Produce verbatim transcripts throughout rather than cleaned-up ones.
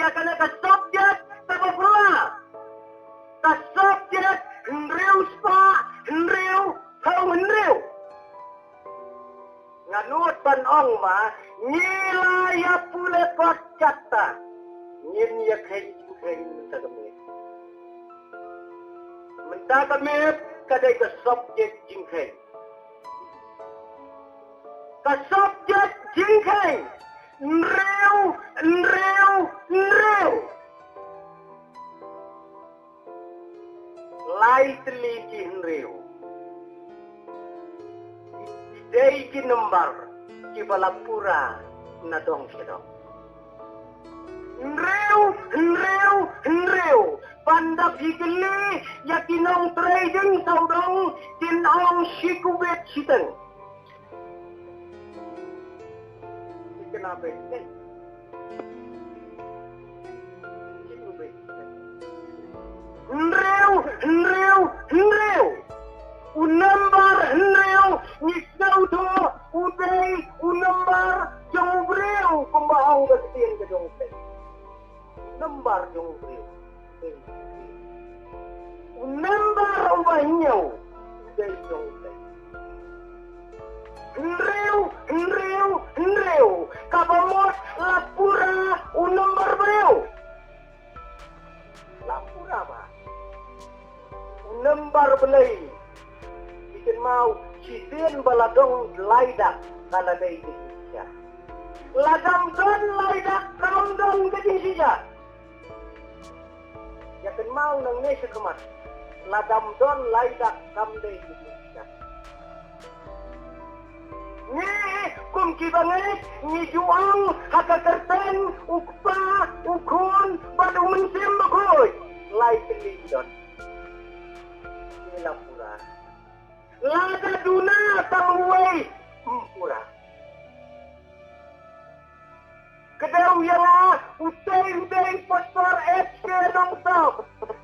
Ka kane ka subject kaba pura. Ka subject hynriew spah hynriew phew hynriew. Nga nud ban ong ma ngi la ïa pule kot katta. Ngin ïa kheiñ jingkheiñ mynta ka miet. Mynta ka miet ka dei ka subject jingkheiñ. Ka subject jingkheiñ. Hynriew, hynriew, hynriew. Lai tylli ki hynriew. Ki dei ki number kiba la pura na dong sha dong. Hynriew, hynriew, hynriew. Ban da phi kylli ïa ki nongtrei dieng sawdong kin ong shi kubit shiteng. Ki kena beit. Hynriew, hynriew, hynriew. U number hynriew ngi sngewthuh u dei u number jong u briew kumba ong ka ktien ka jong u. Number jong u briew. U number uba hynñiew u dei jong u. Hynriew, hynriew, hynriew. Kaba mut la pura u number briew. La pura ba u number Blei. Ki kynmaw shisien ba la don lai dak ka la dei ka jingshisha. Lada ym don lai dak kam don ka jingshisha. Ïa kynmaw nangne shakhmat. Lada ym don lai dak kam dei ka jingshisha. Ngi kum ki bangeit ngi ju ong ha ka kyrteng u Kpa, u Khun bad u Mynsiem Bakhuid. Lai tylli ki don. Ngi la pura. Lada duna tang uwei ym pura. Kdew ïa nga utei utei Pastor H K Nongtop.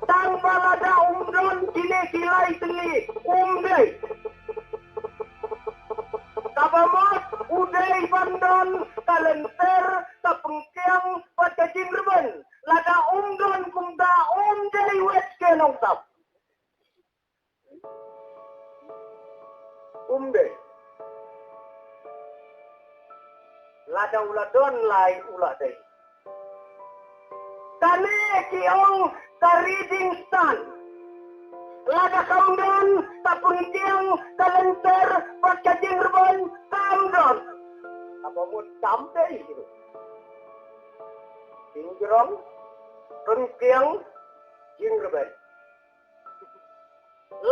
Tang ba lada um don kine ki lai tylli um dei. Kaba mut u dei ban don ka lynter, ka pynkiang bad ka jingrben. Lada um don kumta um dei u H K Nongtop. Um dei. Lada u la don lai u la dei. Kane ki ong ka reading stand. Lada kam don ka pynkiang, ka lynter bad ka jingrben, kam don. Kaba mut kam dei. Jingjrong, pynkiang, jingrben.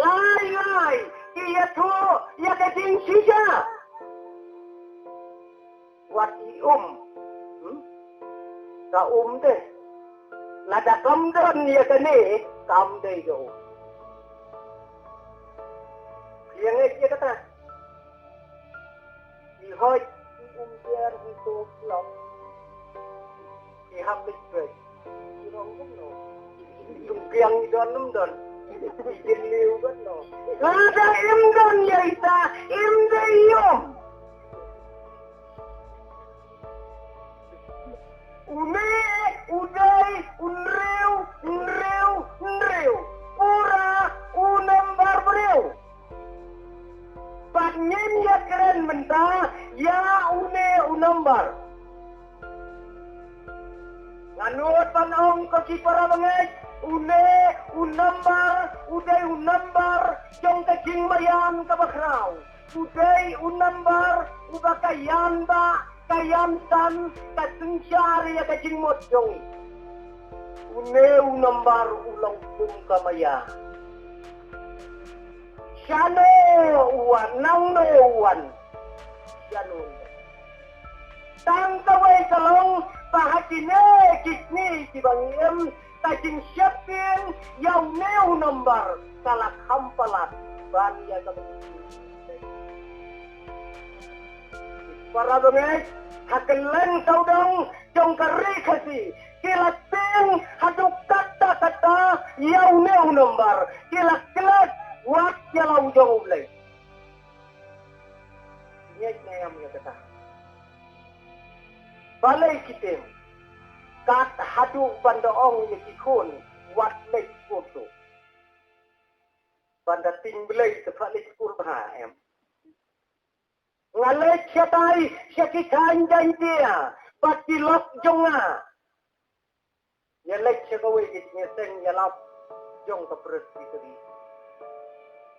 Lai lai ki ïathuh ïa ka jingshisha. Wat i um. Hmm? Ka um dei. Lada kam don ïa kane kam dei ka um. Ïa ngi ïa kata. I hoi i um biar i to klok. I hap leit beit. I rong kumno. Tung kiang i don um don. I jin liu kumno. Lada im don ïa ita im dei i um. Une u dei u nriew, nriew, nriew. Pura u number briew. Bad ngin ïa kren mynta ïa une u number. Nga nud ban ong ko ki para bangeit, une u number u dei u number jong ka jingmaïan kaba khraw. U dei u number uba ka ïan ba ka ïan san ka synshar ïa ka jingmut jong ngi. Une u number u long kum ka maïa. Shano u wan, nangno u wan. Shano. Tang kawei ka long ba ha kine ki sngi kiba ngi im ka jingsheptieng ïa une u number ka la kham palat ban ïa ka. Para bangeit ha kylleng sawdong jong ka ri Khasi ki la tieng haduh katta katta ïa une u number, ki la klet wat ïa la u jong U Blei. Ngeit ne em ïa kata? Balei ki tieng? Kat haduh ban da ong ïa ki khun, wat leit skul to. Ban da tieng Blei te phah leit skul bha em. Nga leit shatai sha ki thaiñ Jaiñtia bad ki lok jong nga. Ïa leit sha kawei ka jingïaseng ïalap jong ka Presbytery.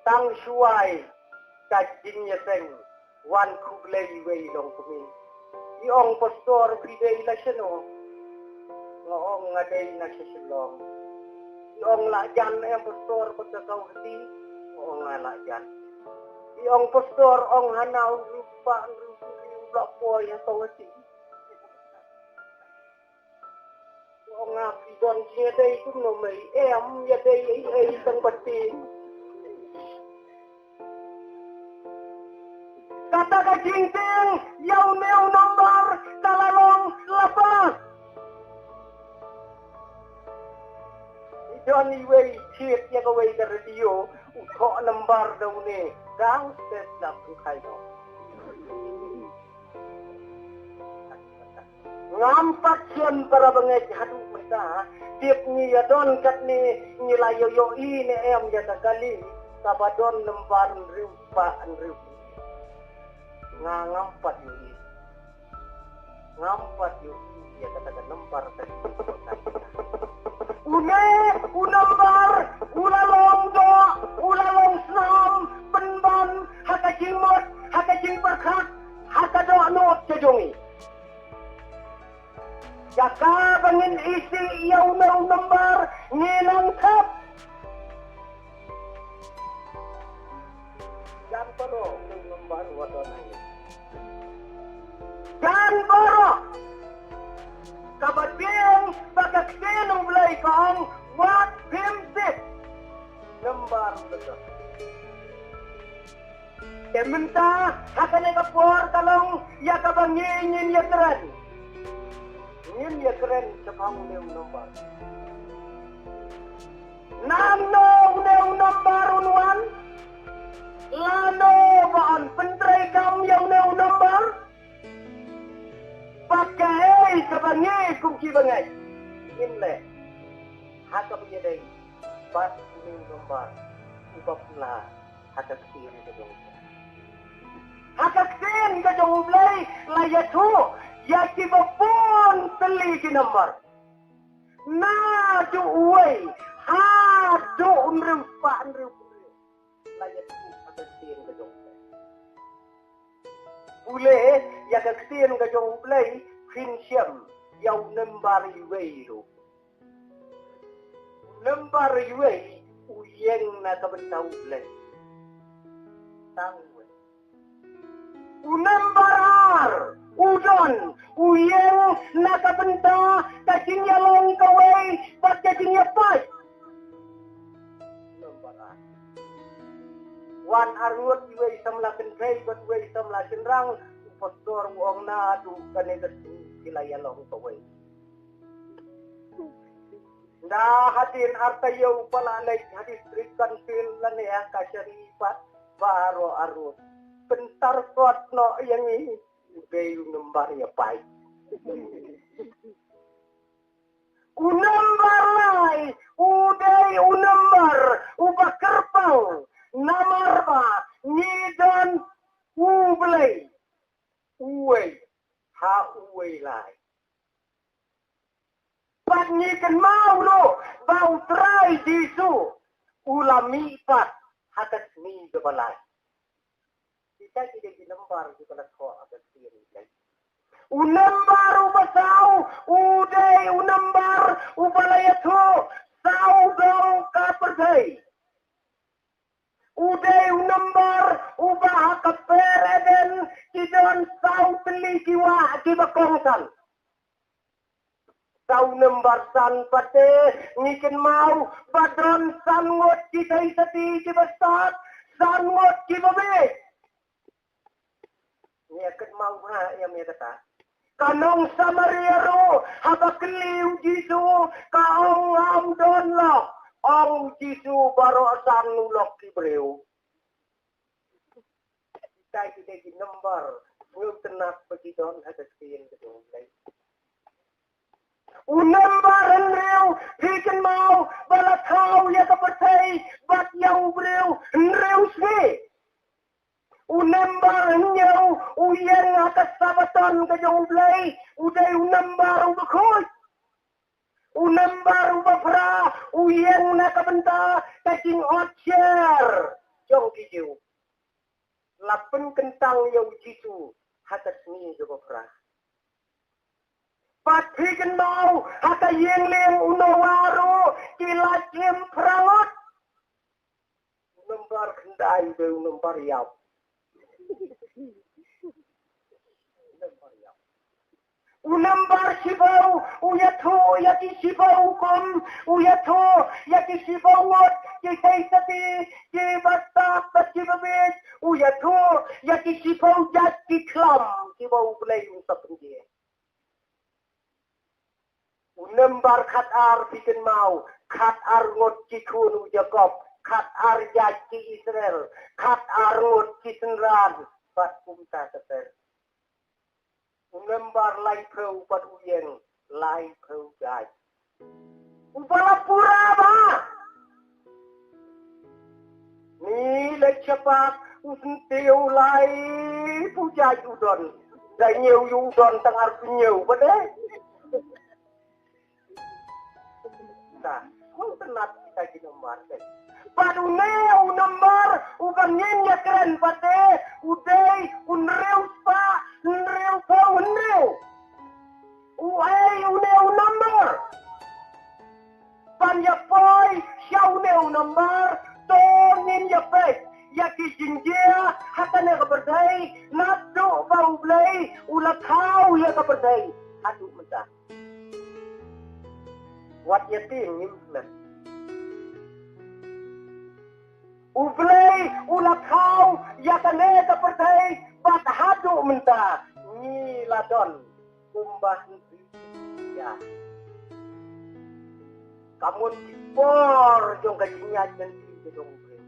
Tang shuwa ïa ka jingïaseng wan khublei iwei i longkmie. I ong, "Pastor, phi dei la shano?" Nga ong, "Nga dei na sha Shillong." I ong, "La jan em Pastor, bad ka Kawhati?" Nga ong, "Nga la jan." I ong, "Pastor, ong hana u riewspah, u riewspah u la poi ha Kawhati." Nga ong, "Nga phi don jingïadei kumno mei?" "Em, ïadei ei ei tang ba tieng." Kata ka jingtieng ïa une u nombar ka la long la pass. I don iwei i thied ïa kawei ka radio, u thoh nombar da une, dang step dap u khai noh. Ngam pat shem para bangeit haduh mynta, tip ngi ïa don katne ngi la ïoh ïohi ne em ïa ka kali kaba don nombar hynriew spah hynriew. Nga ngam pat ïohi. Ngam pat ïohi ïa kata ka nombar ka. Une u nombar u la long doh, u la long snam pynban ha ka jingmut, ha ka jingpyrkhat, ha ka dohnud ka jong ngi. Ïa kaba ngin isih ïa une u nombar ngi nang thep. Jan baroh une u nombar u don hangne. Jan baroh. Kaba tieng ba ka ktien U Blei ka ong, wat phim tip. Nombar betul. Te mynta ha kane ka por ka long ïa kaba ngi ngin ïakren. Ngin ïakren shaphang une u nombar. Nangno une u nombar un wan? Lano ba yn pyntreikam ïa une u nombar? Bad kaei kaba ngi kum ki bangeit ngin leh ha kaba ïadei bad une u nombar uba pynlah ha ka ktien ka jong U Blei. Ha ka ktien ka jong U Blei la ïathuh ïa kiba bun tylli ki nombar. Naduh uwei haduh hynriew spah hynriew hynriew. La ïathuh ha ka ktien ka jong U Blei. Pule ïa ka ktien ka jong U Blei, phin shem ïa u nombar uwei ruh. Nombar uwei u ïeng na ka bynta U Blei. Tang uwei. U nombar ar u don u ïeng na ka bynta ka jingïalong kawei bad ka jingïapait. Nombar ar. Wan arngut iwei samla kynthei bad iwei samla shynrang, u pastor u ong naduh kane ka sngi ki la ïalong kawei. Nda hadien ar taïew ba la leit ha district council lane ha kashari pat baroh arngut. Pyntar kot noh ïa ngi, u dei u nombar ïapait. U nombar lai u dei u nombar uba kyrpang namar ba ngi don U Blei uwei ha uwei lai. Bad ngi kynmaw ruh ba U Trai Jisu u la mih pat ha ka sngi kaba lai. Kita ki dei ki nombar kiba la thoh ha ka ktien U Blei. U nombar uba saw u dei u nombar uba la ïathuh saw dong ka pyrthei. U dei u nombar uba ha ka per Eden ki don saw tylli ki wah kiba kongsan. Sa u nombar san pat te ngi kynmaw ba don san ngut ki theisotti kiba stad, san ngut kiba bieit. Ngi kynmaw ha ïa me kata. Ka nong Samaria ruh haba kylli u Jisu ka ong ngam don lok. Ong u Jisu baroh san u lok ki briew. Kita ki dei ki nombar sngewtynnat ba ki don ha ka ktien ka jong U Blei. U nombar hynriew, phi kynmaw ba la thaw ïa ka pyrthei bad ïa u briew hynriew sngi. U nombar hynñiew, u ïeng ha ka Sabaton ka jong U Blei, u dei u nombar uba khuid. U nombar uba phra, u ïeng na ka bynta ka jingïohsngew jong ki Jiw. La pynkyntang ïa u Jisu ha ka sngi kaba phra. Pat phi kynmaw, ha ka ïing lieng u Noah ruh ki la im phra ngut. U nombar khyndai u dei u nombar ïap. U nombar shiphew u ïathuh ïa ki shiphew hukum, u ïathuh ïa ki shiphew ngut, ki kheiñ sati, ki bastad bad ki babieit, u ïathuh ïa ki shiphew jait ki khlam kiba U Blei un sa pynjia. U nombar khatar, phi kynmaw, khatar ngut ki khun u Jakob, khatar jait ki Israel, khatar ngut ki synran, bad kumta ter ter. U nombar laiphew pat u ïeng laiphew jait. Uba la pura bha. Ni leit shaphang u syntiew laiphew jait u don. Da ñiew ïa u don tang arphew ñiew pat de. Nah, u tynat kita ki nombar te. Bad une u nombar uba ngin ïakren pat de, u dei u hynriew spah hynriewphew hynriew. U ei une u nombar? Ban ïa poi sha une u nombar, to ngin ïa peit ïa ki jingjia ha kane ka pyrthei, naduh ba U Blei u la thaw ïa ka pyrthei haduh mynta. Wat ïa tieng ngim klet. U Blei u la thaw ïa kane ka pyrthei bad haduh mynta ngi la don kumba hynriew ïa. Ka mon ki por jong ka jingïaid lynti ka jong U Blei.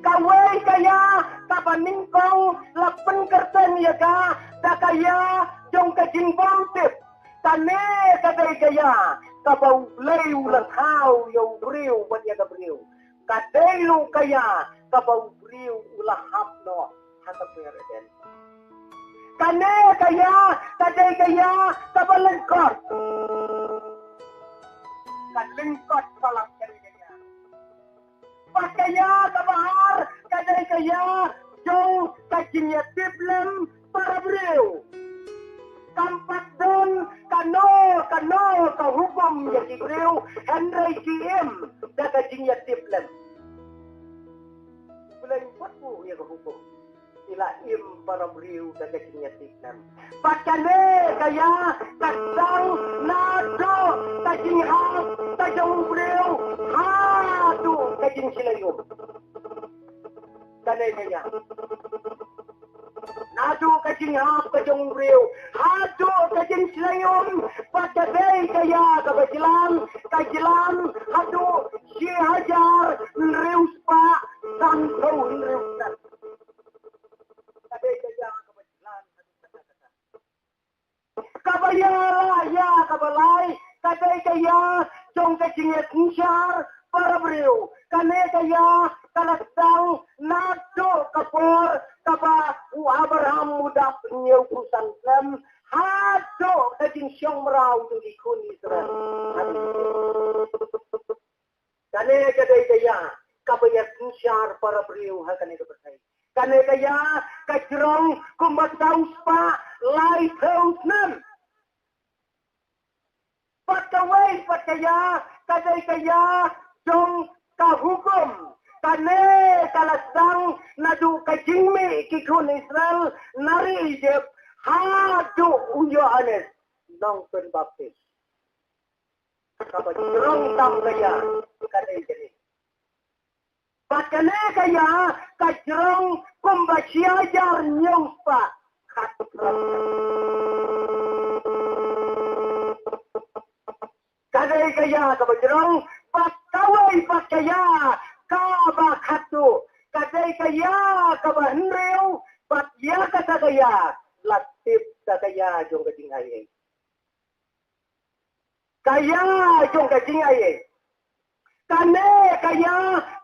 Kawei ka ïa kaba nyngkong la pynkyrteng ïa ka da ka ïa jong ka jingbymtip. Kane ka dei ka ïa kaba U Blei u la thaw ïa u briew bad ïa ka briew. Ka dei ruh ka ïa kaba u briew u la hap noh ha ka por Eden. Kane ka ïa ka dei ka ïa kaba lyngkot. Ka lyngkot palat ka dei ka ïa. Bad ka ïa kaba ar ka dei ka ïa jong ka jingïatiplem para briew. Kam pat don kano kano ka hukum ïa ki briew, hynrei ki im da ka jingïatiplem. U Blei u pat buh ïa ka hukum. Ki la im para briew da ka jingïatiplem. Bad kane ka ïa ka sdang naduh ka jinghap ka jong u briew haduh ka jingshlei um. Kane ka ïa naduh ka jinghap ka jong u briew haduh ka jingshlei um. Bad ka dei ka ïa kaba jlan, ka jlan haduh shi hajar hynriew spah sanphew hynriew snem. Ka dei ka ïa kaba jlan. Kaba ïa la ïa kaba lai ka dei ka ïa jong ka jingïasynshar para briew. Kane ka ïa ka la sdang naduh ka por kaba u Abraham u dap hynñiewphew san snem haduh ka jingshong mraw jong ki khun Israel. Kane ka dei ka ïa kaba ïasynshar para briew ha kane ka pyrthei. Kane ka ïa ka jrong kumba saw spah laiphew snem. Bad kawei pat ka ïa ka dei ka ïa jong ka hukum. Kane ka la sdang naduh ka jingmih ki khun Israel na ri Ijipt haduh u Ïohannes Nongpynbaptis. Kaba jrong tam ka ïa ka dei ka dei. Bad kane ka ïa ka jrong kumba shi hajar hynñiew spah khatphra. Ka dei ka ïa kaba jrong. Bad kawei pat ka ïa kaba khatduh, ka dei ka ïa kaba hynriew. Bad ïa kata ka ïa la tip da ka ïa jong ka jingai ei. Ka ïa jong ka jingaiei. Kane ka ïa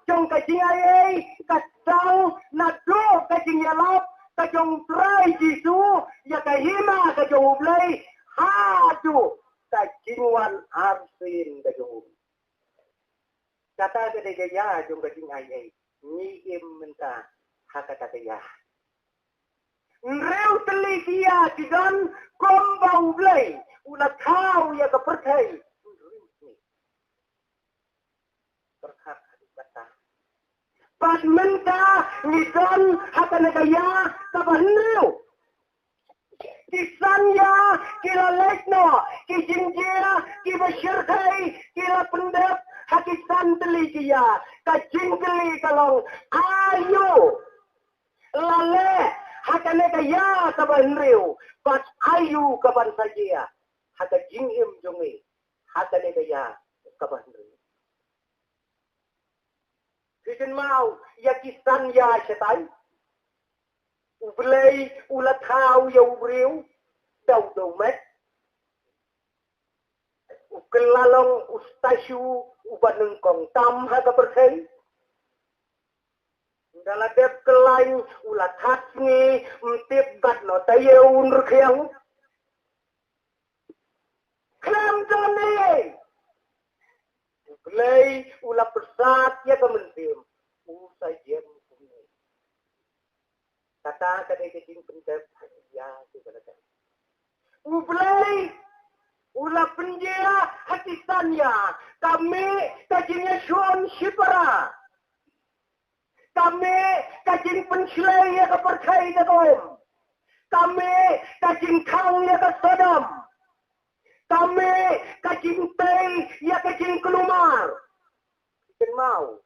jong ka jingaiei ka dang naduh ka jingïalap ka jong Trai Jisu ïa ka hima ka jong U Blei haduh ka jingwan arsien ka jong u. Kata ka dei ka ïa jong ka jingaiei. Ngi im mynta ha kata ka ïa. Hynriew tylli ki ïa ki don kumba U Blei u la thaw ïa ka pyrthei. Hynriew tylli. Pyrkhat haduh katta. Bad mynta ngi don ha kane ka ïa kaba hynriew. Ki san ïa ki la leit noh, ki jingjia kiba shyrkhei ki la pyndep ha ki san tylli ki ïa. Ka jingkylli ka long, aïu la leh ha kane ka ïa kaba hynriew, bad aïu kaban sa jia ha ka jingim jong ngi ha kane ka ïa kaba hynriew. Phi kynmaw ïa ki san ïa shatai? U Blei u la thaw ïa u briew da u dewmet. U kylla long u statue uba nyngkong tam ha ka pyrthei. Ynda la dep kylla u la that sngi, ym tip katno taïew un rkhiang. Khlem don ei. U Blei u la pyrsad ïa ka mynsiem, u sa jem kumne. Kata ka dei ka jingpyndep ha ki ïa ki ba la dep. U Blei u la pynjia ha ki san ïa, ka mih ka jingïashun shipara. Ka mih ka jingpynshlei ïa ka pyrthei ka dom. Ka mih ka jingkhang ïa ka Sodom. Ka mih ka jingtei ïa ka jingkulmar. Kynmaw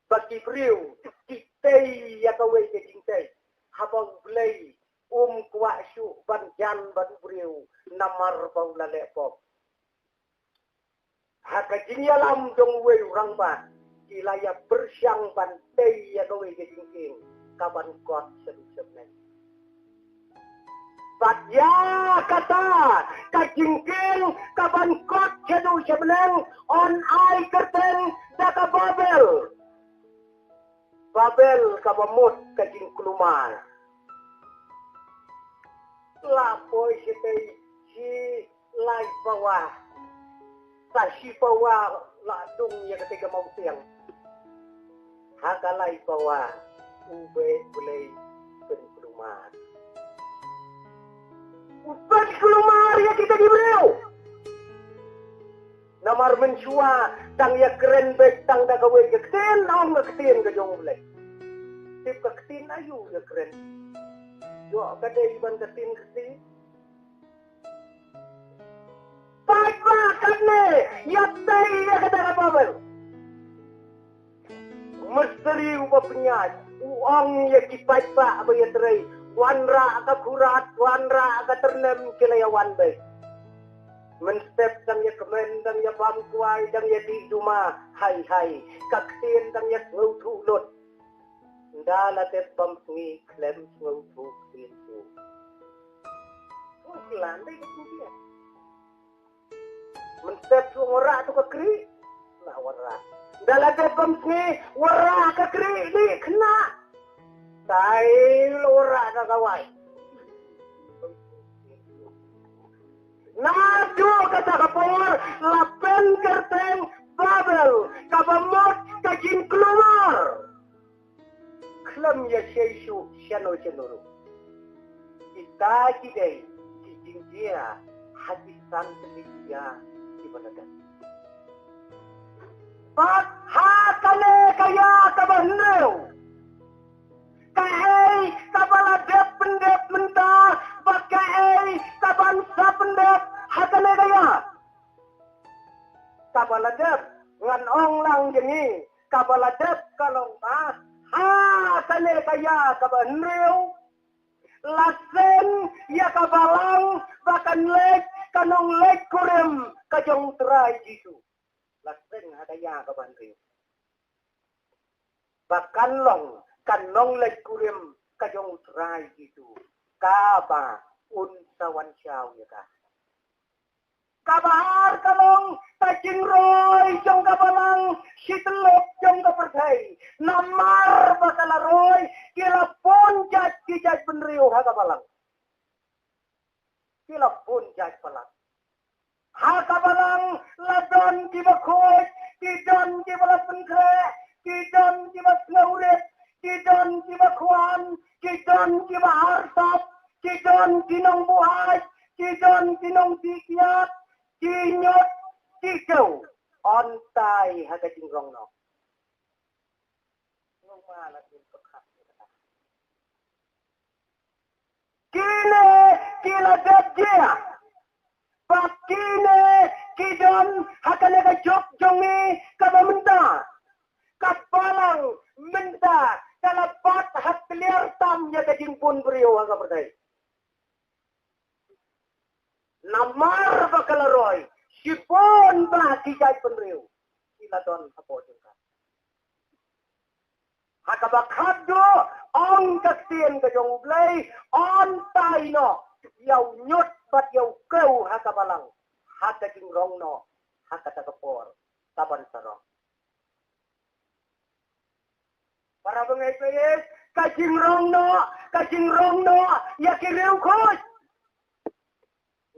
ba ki briew ki tei ïa kawei ka jingtei, haba U Blei um kwah shuh ban jan bad u briew namar ba u la leh pop. Ha ka jingïalam jong uwei u rangbah, ki la ïa pyrshang ban tei ïa kawei ka jingkieng kaban kot shaduh shabneng. Bad ïa kata ka jingkieng kaban kot shaduh shabneng yn ai kyrteng da ka Babel. Babel kaba mut ka jingkulmar. La poi shatei shi lai pawa. Sa shi pawa la dung ïa katei ka mawsiang. Ha ka lai pawa u Blei, Blei pynkulmar. U pynkulmar ïa kita ki briew. Namar mynshuwa tang ïa kren beit tang da kawei ka ktien, ong ka ktien ka jong U Blei. Tip ka ktien aïu ïa kren? Ïoh ka dei ban ka ktien ka ktien. Paidbah katne ïa tei ïa kata ka Babel. Mistri uba pynïaid u ong ïa ki paidbah ba ïatrei, wanrah ka kurat, wanrah ka tyrnem, ki la ïa wan beit. Mynstep dang ïa kmen, dang ïa bam kwai, dang ïa dih duma, hai hai, ka ktien dang ïa sngewthuh lut. Ynda la dep bam sngi khlem sngewthuh ktien shuh. Khlem dei ka ktien. Mynstep shu wanrah tu ka kri, la wanrah. Ynda la dep bam sngi, wanrah ka kri, dih khynnah. Tai la wanrah ka kawai. Naduh kata ka por la pynkyntang Babel, kaba mut ka jingkulmar. Khlem ïa shei shuh shano shano ruh. Kita ki dei ki jingjia ha ki san tylli ki ïa kiba la dep. Bad ha kane ka ïa kaba hynriew, kaei kaba la dep pyndep mynta, bad kaei kaban sa pyndep ha kane ka ïa kaba la dep? Ngan ong lang jong ngi, kaba la dep ka long ba ha kane ka ïa kaba hynriew, la seng ïa ka balang ba kan leit ka nongleit kurim ka jong U Trai Jisu. La seng ha ka ïa kaba hynriew ba kan long ka nongleit kurim ka jong U Trai Jisu, kaba un sa wan shaw ïa ka. Kaba ar ka long ka jingroi jong ka balang shi tyllup jong ka pyrthei. Namar ba ka la roi ki la bun jait ki jait bynriew ha ka balang. Ki la bun jait palat. Ha ka balang la don kiba khuid, ki don kiba la pynkhreh, ki don kiba sngewrit, ki don kiba khwan, ki don kiba arsap, ki don ki nongbuaid, ki don ki nongtikiat, ki ñiut, ki kew. Yntai ha ka jingrong noh. Kine ki la dep jia. Bad kine ki don ha kane ka juk jong ngi kaba mynta. Ka balang mynta ka la bat ha kliar tam ïa ka jingbun briew ha ka pyrthei. Namar ba ka la roi shibun ba ki jait bynriew ki la don hapoh jong ka. Ha kaba khatduh ong ka ktien ka jong U Blei, yntai noh ïa u ñiut bad ïa u kew ha ka balang, ha ka jingrong noh, ha kata ka por kaban sarong. Para bangeit, ka jingrong noh, ka jingrong noh ïa ki riewkhuid.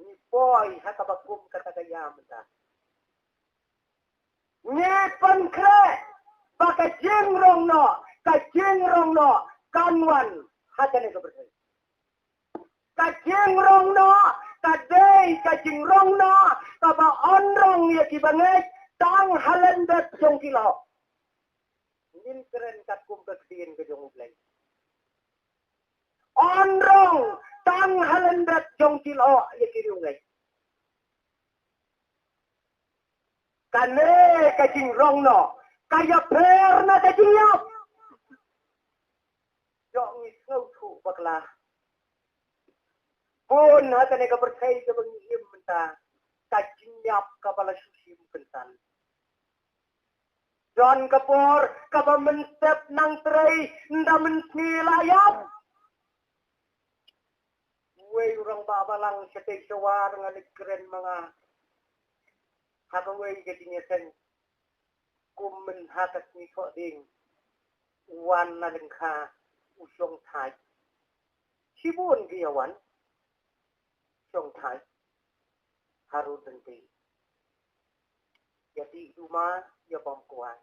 Ngi poi ha kaba kum kata ka ïa mynta. Ngi pynkhreh ba ka jingrong noh, ka jingrong noh kan wan ha kane ka pyrthei. Ka jingrong noh ka dei ka jingrong noh kaba ynrong ïa ki bangeit tang ha lyndet jong ki lyoh. Ngin kren katkum ka ktien ka jong U Blei. Ynrong tang ha lyndet jong ki lyoh ïa ki riewngeit. Kane ka jingrong noh ka ïapher na ka jingïap. Jong ngi sngewthuh bakla. Bun ha kane ka pyrthei kaba ngi im mynta ka jingïap kaba la shu shim kynsan. Don ka por kaba mynstep nang trei, ynda mynsngi la ïap. Wei u rangbah balang shatei shawar nga leit kren ma nga ha kawei ka jingïaseng. Kum mynta ka sngi Thohdieng u wan na lyngkha u shong thait. Shibun ki ïa wan shong thait harud lynti. Ïa dih duma ïa bam kwai.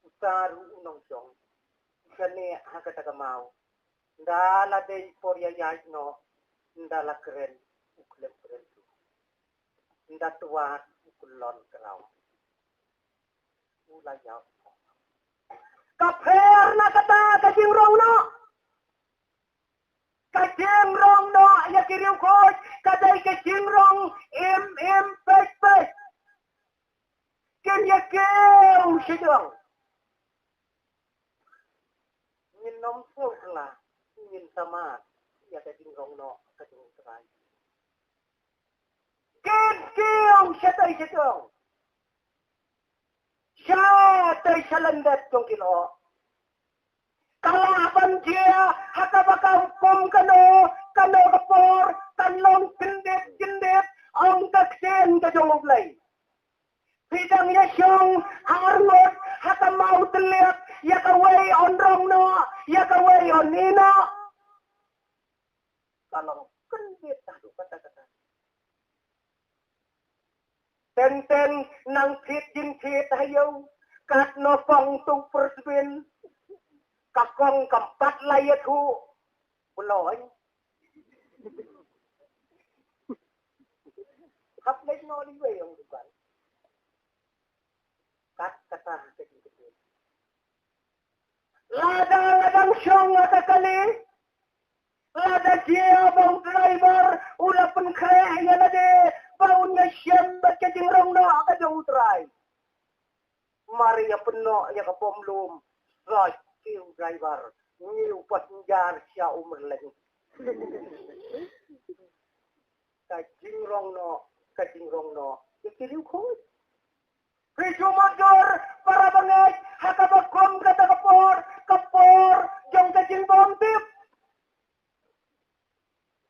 Uta ruh u nongshong u shane ha kata ka maw. Nda la dei por ïa ïaid noh, nda la kren u khlem kren ruh. Nda tuat u kyllon kraw. U la ïaw. Ka pher na kata ka jingrong noh. Ka jingrong noh ïa ki riewkhuid ka dei ka jingrong im im peit peit. Kin ïa kiew shajrong. Ngin nym sngewkla, ngin samad ïa ka jingrong noh ka jong U Trai. Kin kiew shatei shatei. Shatei sha lyndet jong ki lyoh. Ka lah ban jia ha kaba ka kum kano kano ka por, kan long kyndit kyndit, ong ka ktien ka jong U Blei. Phi dang ïa shong arngut ha ka maw tylliat, ïa kawei yn rong noh, ïa kawei yn ïeh noh. Ka long kyndit haduh katta katta. Teng teng nang thied jingthied ha ïew, katno kong tu pyrsbin. Ka kong kam pat la ïathuh. Bloi. Hap leit noh liwei ong dukan. Kat kata ha ka jingkynmaw. Lada la dang shong ha ka kali, lada jia ba u driver u la pynkhreh ïa lade ba un ïashem bad ka jingrong noh ka jong U Trai. Mar ïa pynnoh ïa ka bom lum, sait ki u driver, ngi u passenger sha u myrleng. Ka jingrong noh, ka jingrong noh ïa ki riewkhuid. Phi shu mutdur, para bangeit, ha kaba kum kata ka por, ka por jong ka jingbymtip.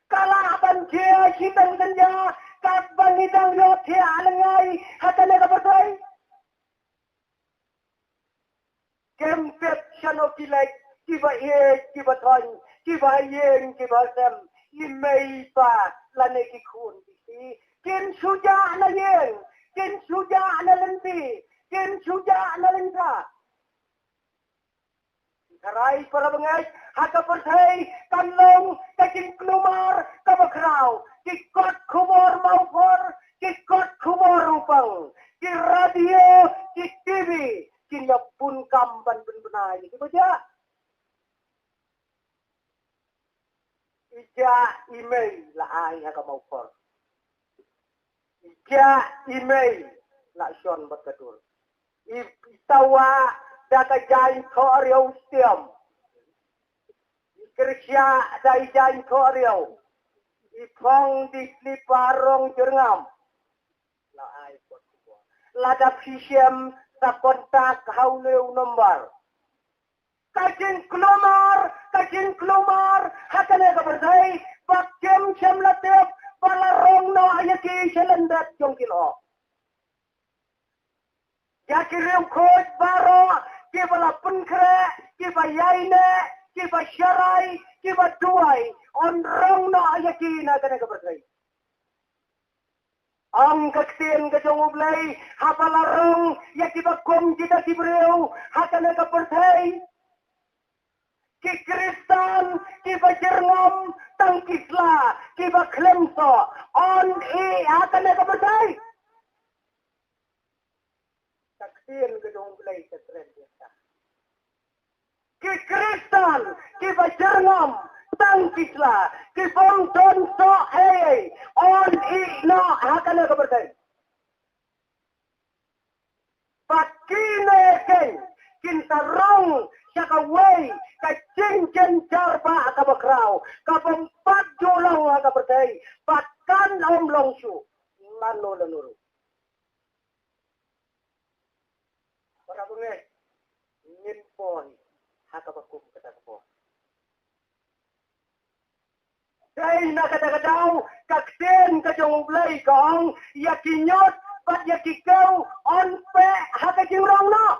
Ka lah ban jia shiteng synñia, Katba ngi dang ïohthiah lyngngai ha kane ka pyrthei, kem tip shano ki leit, kiba ïeit, kiba thoiñ, kiba ïeng, kiba sem, i mei i pa lane ki khun ki kti, kin shu jah na ïing, kin shu jah na lynti, kin shu jah na lyngkha. Tharai para bangeit, ha ka pyrthei kan long ka jingkulmar kaba khraw. Ki kot khubor mawphor, ki kot khubor u pang, ki radio, ki T V, kin ïa bun kam ban pynbna ïa kiba jah. I jah i mei la ai ha ka mawphor. I jah i mei la shon bad ka dur. I, i tawah da ka jaiñ thoh riaw stiam. I kyrshah da i jaiñ thoh riaw. I phong di slipar rong jyrngam. La ai bad ka dur. Lada phi shem sa kontak ha une u nombar. Ka jingkulmar, ka jingkulmar ha kane ka pyrthei, ba kim shym la tip ba la rong noh ïa ki sha lyndet jong ki lyoh. Ïa ki riewkhuid baroh, kiba la pynkhreh, kiba ïaineh, kiba sharai, kiba duwai, yn rong noh ïa ki na kane ka pyrthei. Ong ka ktien ka jong U Blei, haba la rong ïa kiba kum kita ki briew ha kane ka pyrthei, ki Khristan kiba jyrngam tang ki sla, kiba khlem soh, yn ih ha kane ka pyrthei. Ka ktien ka jong U Blei ka kren ïa ka. Ki Khristan kiba jyrngam tang ki sla, ki bym don soh ei ei, yn ih noh ha kane ka pyrthei. Bad kine keiñ kin sa rong sha kawei ka jingjynjar bah kaba khraw, ka bym pat ju long ha ka pyrthei, bad kan ym long shuh lano lano ruh. Para bangeit, ngin poi ha kaba kum kata ka por. Dei na kata ka daw ka ktien ka jong U Blei ka ong, ïa ki ñiut bad ïa ki kew yn peh ha ka jingrong noh.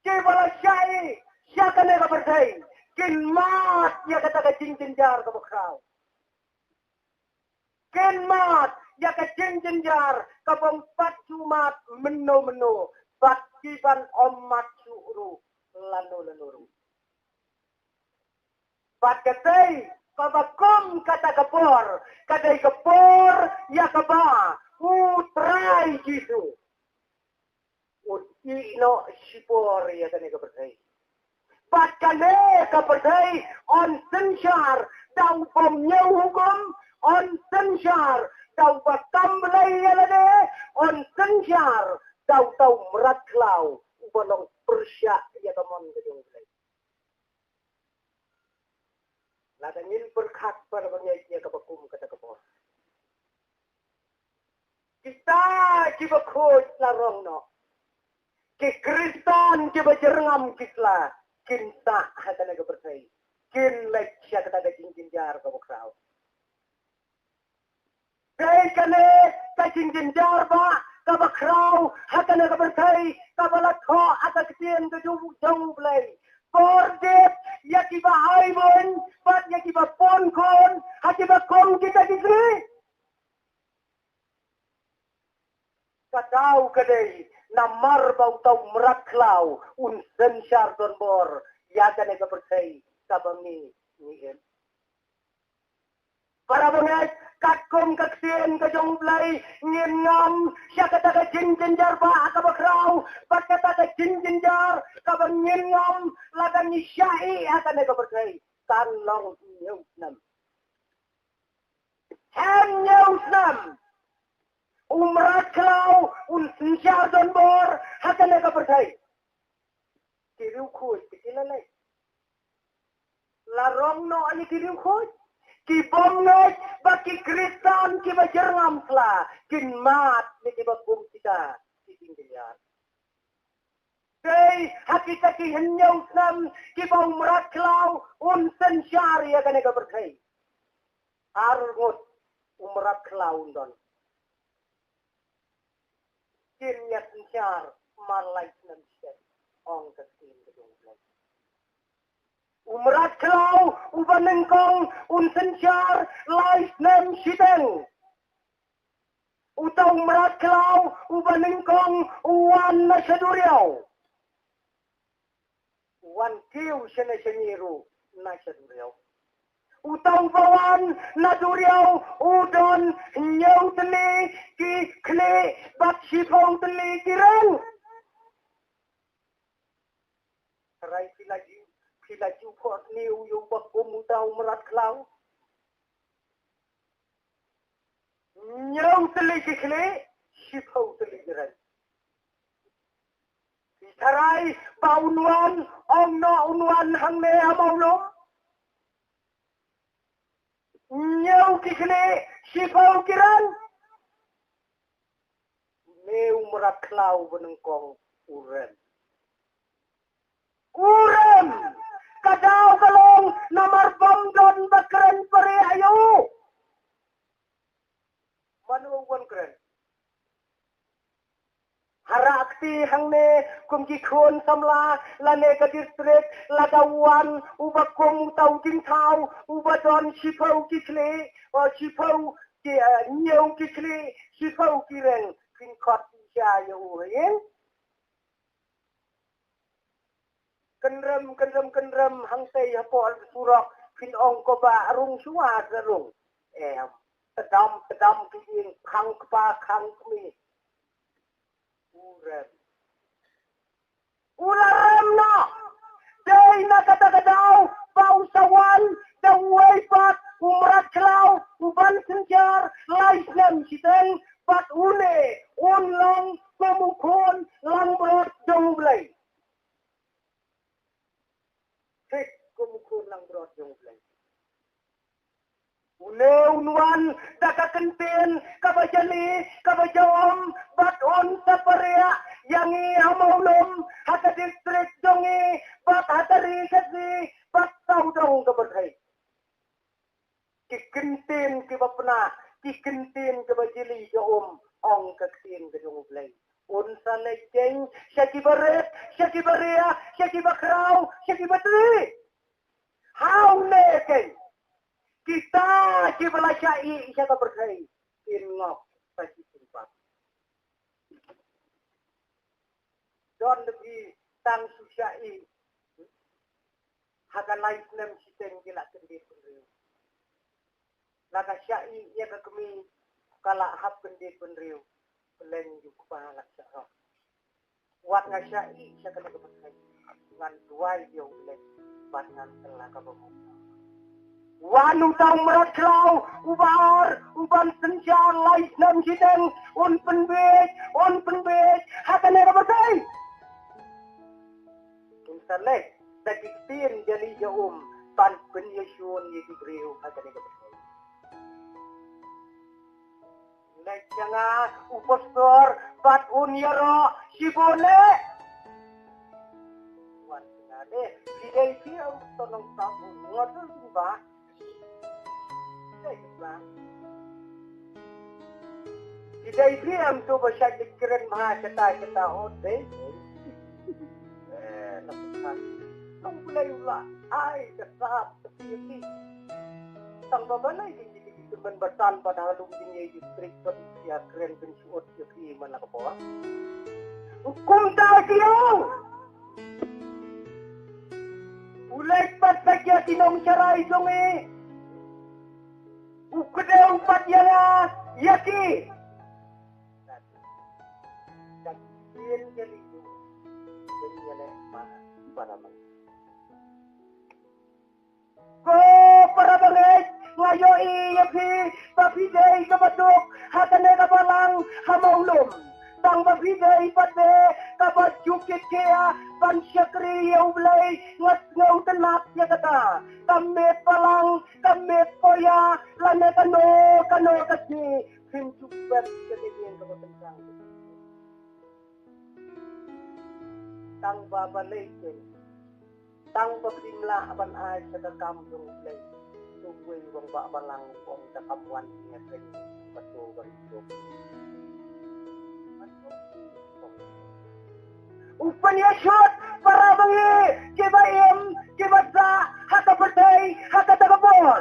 Kiba la shah ïa kane ka pyrthei kin mad ïa kata ka jingjynjar kaba khraw. Kin mad ïa ka jingjynjar ka bym pat ju mad mynno mynno, bad ki ban ym mad shuh ruh lano lano ruh. Bad ka dei kaba kum kata ka por, ka dei ka por ïa kaba U Trai Jisu un ïeh noh shipor ïa kane ka pyrthei. Bad kane ka pyrthei yn synshar da u bym ñiew hukum, yn synshar da uba kam blei ïa lade, yn synshar da uta u mrad khlaw uba long pyrshah ïa ka mon ka jong U Blei. Lada ngin pyrkhat, para bangeit, ïa kaba kum kata ka por, kita kiba khuid la rong noh. Ki Khristan kiba jyrngam ki sla kin sah ha kane ka pyrthei, kin leit sha kata ka jingjynjar kaba khraw. Dei kane ka jingjynjar bah kaba khraw ha kane ka pyrthei, kaba la thoh ha ka ktien ka jong U Blei. Kordit ïa kiba ai bun bad ïa kiba pun khun ha kiba kum kita ki sngi. Ka daw ka dei namar ba uta u mrad khlaw un synshar donbor ïa kane ka pyrthei kaba ngi, ngi im. Para bangeit, katkum ka ktien ka jong U Blei ngin ngam sha kata ka jingjynjar bah kaba khraw, bad kata ka jingjynjar kaba ngin ngam lada ngi shah ïa kane ka pyrthei kan long hynñiew snem. Hynñiew snem u mrad khlaw un synshar donbor ha kane ka pyrthei. Ki riewkhuid ki la leit. La rong noh ïa ki riewkhuid. Ki bym ngeit ba ki Khristan kiba jyrngam sla kin mad ïa kiba kum kita ki jingjynjar. Dei ha kita ki hynñiew snem kiba u mrad khlaw un synshar ïa kane ka pyrthei. Arngut u mrad khlaw un don. Kin ïa synshar mar lai snem shiteng, ong ka ktien ka jong U Blei. U mrad khlaw uba nyngkong un synshar lai snem shiteng. Uta u mrad khlaw uba nyngkong u wan na sha duriaw. U wan kiew shane shane ruh na sha duriaw. Uta uba wan na duriaw u don hynñiew tylli ki khlieh bad shiphew tylli ki reng. Tharai phi la ju, phi la ju phohsniew ïa uba kum uta u mrad khlaw. Hynñiew tylli ki khlieh, shiphew tylli ki reng. Phi tharai ba un wan, ong noh un wan hangne ha Mawlum. Hynñiew ki khlieh, shiphew ki reng. Une u mrad khlaw ba nyngkong u rem. U rem. Ka daw ka long namar bym don ba kren pyrshah ïa u. Mano u wan kren? Hara kti hangne kum ki khun samla lane ka district, lada wan uba kum uta u jingthaw uba don shiphew ki khlieh, o shiphew ki, eh, hynñiew ki khlieh, shiphew ki reng, phin khot shisha ïa u, ha ïing. Kynrem, kynrem, kynrem, hangtei hapoh surok, phin ong ko ba rung shuwa ka rung. Em, tdam, tdam ki ïing, khang kpa, khang kmie. U rem. U la rem noh. Dei na kata ka daw ba u sa wan da uwei pat u mrad khlaw uban synshar lai snem shiteng, bad une un long kum u khun langbrot jong U Blei. Thik kum u khun langbrot jong U Blei. Une un wan da ka kyntien kaba jali, kaba jahum, bad un sa pyrshah ïa ngi ha Mawlum, ha ka district jong ngi, bad ha ka ri Khasi, bad sawdong ka pyrthei. Ki kyntien kiba pynah, ki kyntien kiba jali jahum, ong ka ktien ka jong U Blei. Un sa leit jeng sha kiba rit, sha kiba riah, sha kiba khraw, sha kiba tri. Ha une keiñ, kita kiba la shah ïeh sha ka pyrthei kin ngop sa shi sympat. Don da phi tang shu shah ïeh ha ka lai snem shiteng ki la kyndit bynriew. La ka shah ïeh ïa ka kmie ka la hap kyndit bynriew. Pleng ïa u kpa la shah rong. Wat nga shah ïeh sha kane ka pyrthei, ngan duwai ïa U Blei bad ngan kylla kaba mut. Wan uta u mrad khlaw uba ar uban synshar lai snem shiteng, un pynbiej, un pynbiej ha kane ka pyrthei. Un sa leit da ki ktien jali jahum ban pynïashun ïa ki briew ha kane ka pyrthei. Leit sha nga u pastor bad un ïaroh shibun eh. Wan sha nga de, phi dei phi u to nongtap u ngot u ba. Dei ba. Phi dei phi em to ba shait leit kren bha shata shata, oh dei. Eh, la ka. Tang Blei u la ai ka sap. Tang ba balei ki ki ki ki ban batan ba da lum ki ngi ki trik ban ïa kren ban shuot ïa ki man la ka por. Kumta ki ong. U leit pat ba ïa ki nong sharai jong ngi. U kdew pat ïa la ïa ki. Dak ien ïa li. Ien ïa le ma para ma. Ko para bangeit, nga ïohi ïa phi ba phi dei kaba duk ha kane ka balang ha Mawlum. Tang ba phi dei pat de kaba ju kit khia ban shakri ïa U Blei, nga sngewtynnat ïa kata. Ka miet balang, ka miet poia, lane kano kano ka sngi, phin ju pep ïa ka ïing kaba kyntang. Tang ba balei te. Tang ba phim lah ban ai sha ka kam jong U Blei. Uwei u rangbah balang u ong, da kam wan ïa kane ka to ban jop. U pynïashut para bangeit kiba im kiba sah ha ka pyrthei ha kata ka por.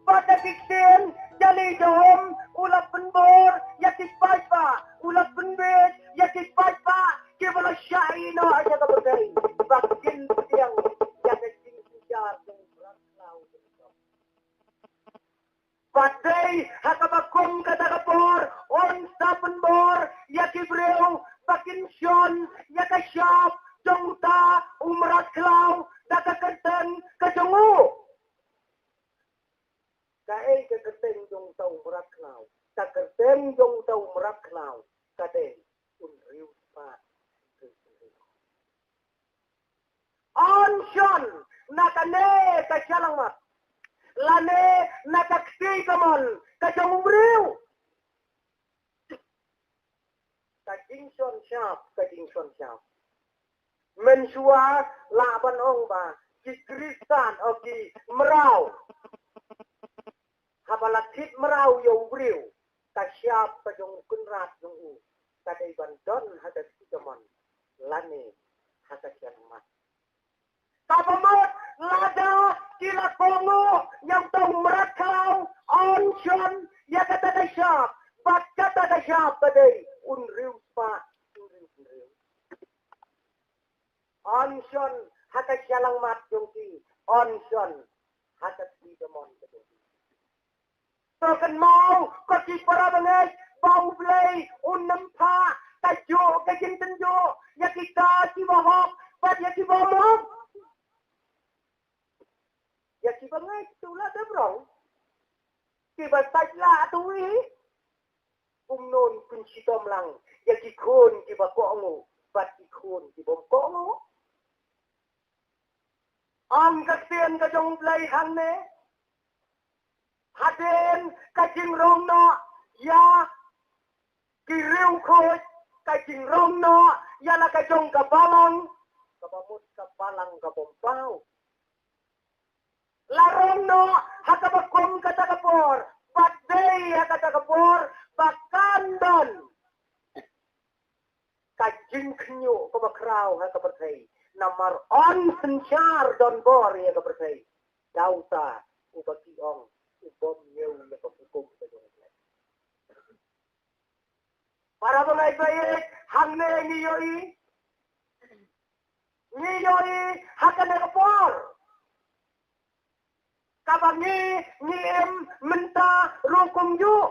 Bad da ki ktien jali jahom u la pynbor ïa ki paidbah, u la pynbeit ïa ki paidbah kiba la shah ïehnoh ïa ka pyrthei ba kin pdiang ïa ka jingsynshar jong u mrad khlaw. Bad dei ha kaba kum kata ka por un sa pynbor ïa ki briew ba kin shon ïa ka shap jong uta u mrad khlaw da ka kyrteng ka jong u. Kaei ka kyrteng jong uta u mrad khlaw? Ka kyrteng jong uta u mrad khlaw ka dei Un Riewspah. Un shon na kane ka shyllangmat lane na ka kti kamon ka jong u briew. Ka jingshon shap, ka jingshon shap. Mynshuwa lah ban ong ba ki Khristan, o ki mraw, haba la thied mraw ïa u briew, ka shap ka jong u kynrad jong u ka dei ban don ha ka kti kamon lane ha ka shyllangmat. Kaba mut lada ki la kohnguh ïa uta u mrad khlaw, un shon ïa kata ka shap, bad kata ka shap ka dei Un Riewspah, Un Riew, Un Riew. Un shon ha ka shyllangmat jong ki, un shon ha ka kti kamon ka jong ki. To kynmaw ko ki para bangeit ba U Blei un ym phah kajuh ka jingtynjuh ïa kita kiba hok bad ïa kiba ym hok. Ïa kiba ngeit tu la dep rong. Kiba sait la tu i. Kumno un pynshitom lang ïa ki khun kiba kohnguh bad ki khun kiba ym kohnguh? Ong ka ktien ka jong U Blei hangne, hadien ka jingrong noh ïa ki riewkhuid, ka jingrong noh ïa la ka jong ka balang, kaba mut ka balang kaba ym paw. La rong noh ha kaba kum kata ka por, bad dei ha kata ka por ba kan don ka jingkhynñiuh kaba khraw ha ka pyrthei. Namar un synshar donbor ïa ka pyrthei da uta uba ki ong u bym ñiew ïa ka hukum ka jong U Blei. Para bangeit ba ïeit, hangne ngi ïohi, ngi ïohi ha kane ka por kaba ngi, ngi im mynta ruh kumjuh.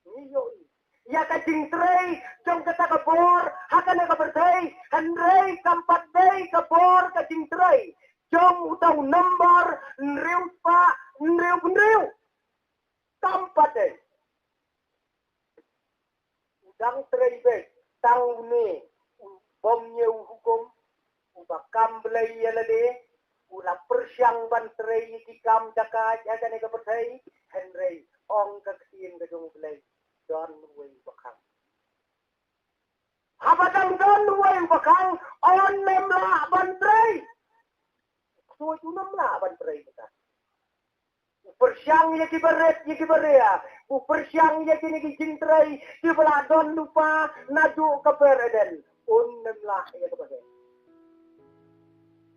Ngi ïohi ïa ka jingtrei jong kata ka bor ha kane ka pyrthei, hynrei kam pat dei ka bor ka jingtrei jong uta u nombar hynriew spah hynriew hynriew. Kam pat dei. U dang trei beit tang une u bym ñiew hukum, uba kam blei ïa lade, u la pyrshang ban trei ïa ki kam jaka ha kane ka pyrthei, hynrei ong ka ktien ka jong U Blei, don uwei uba khang. Haba dang don uwei uba khang, un ym lah ban trei. Ksuid un ym lah ban trei kita. U pyrshang ïa kiba rit, ïa kiba ria. U pyrshang ïa kine ki jingtrei kiba la don lypa naduh ka Ber Eden. Un ym lah ïa kaba rit.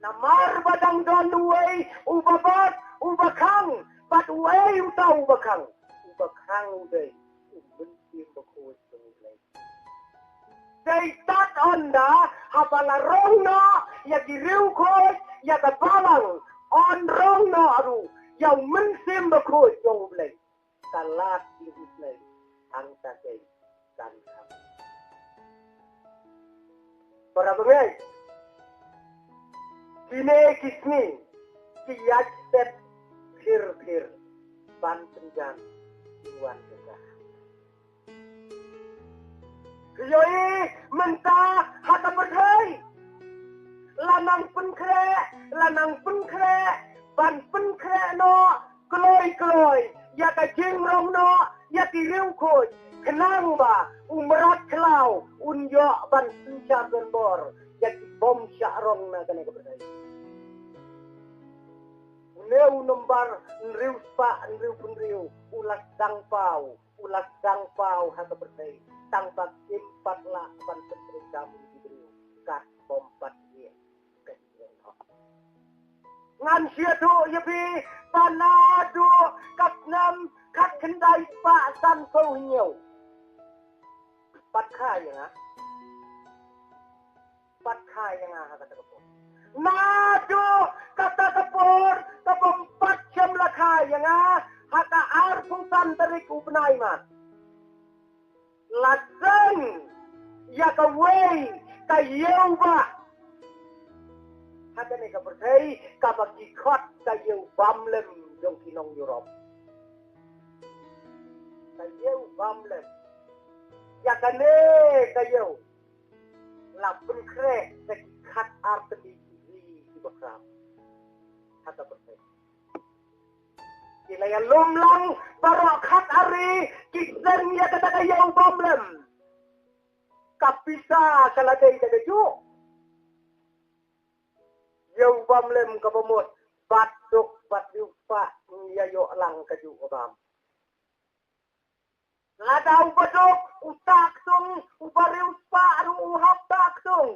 Namar ba dang don uwei uba bad uba khang, bad uei uta uba khang? Uba khang u dei U Mynsiem Bakhuid jong U Blei. Dei tad ynda haba la rong noh ïa ki riewkhuid, ïa ka balang, un rong noh ruh ïa U Mynsiem Bakhuid jong U Blei. Ka lad ïa U Blei hangta keiñ kan khang. Para bangeit, kine ki sngi ki ïaid set phir phir ban pynjan ki wan jong ka. Ki ïohi mynta ha ka pyrthei la nang pynkhreh, la nang pynkhreh ban pynkhreh noh kloi kloi ïa ka jingrong noh ïa ki riewkhuid, khnang ba u mrad khlaw un ïoh ban synshar donbor ïa ki bym shah rong na kane ka pyrthei. U Hynñiew nombar, hynriew spah hynriew phew hynriew, u la sdang paw, u la sdang paw ha ka pyrthei, tang ba kim pat lah ban pyntreikam ïa ki briew, kat bym pat ïeh ka jingïaroh. Ngan sngewthuh ïa phi, ba naduh ka snem khatkhyndai spah sanphew hynñiew, pat kha ïa nga, pat kha ïa nga ha kata ka por. Naduh kata ka por, ka bym pat shym la kha ïa nga, ha ka arphew san tarik u bnai Maï, la seng ïa kawei ka ïew bah ha kane ka pyrthei, kaba ki khot ka ïew bam lem jong ki nong Europe. Ka ïew bam lem. Ïa kane ka ïew la pynkhreh da ki khatar tylli ki ri kiba khraw ha ka pyrthei. Ki la ïalum lang baroh khatar ri, ki seng ïa kata ka ïew bam lem. Ka pisa ka la dei kajuh. Ïew bam lem kaba mut, bad duk bad hynriew spah ngi ïa ïoh lang kajuh ka bam. Lada uba duk u tak tung, uba hynriew spah ruh u hap tak tung.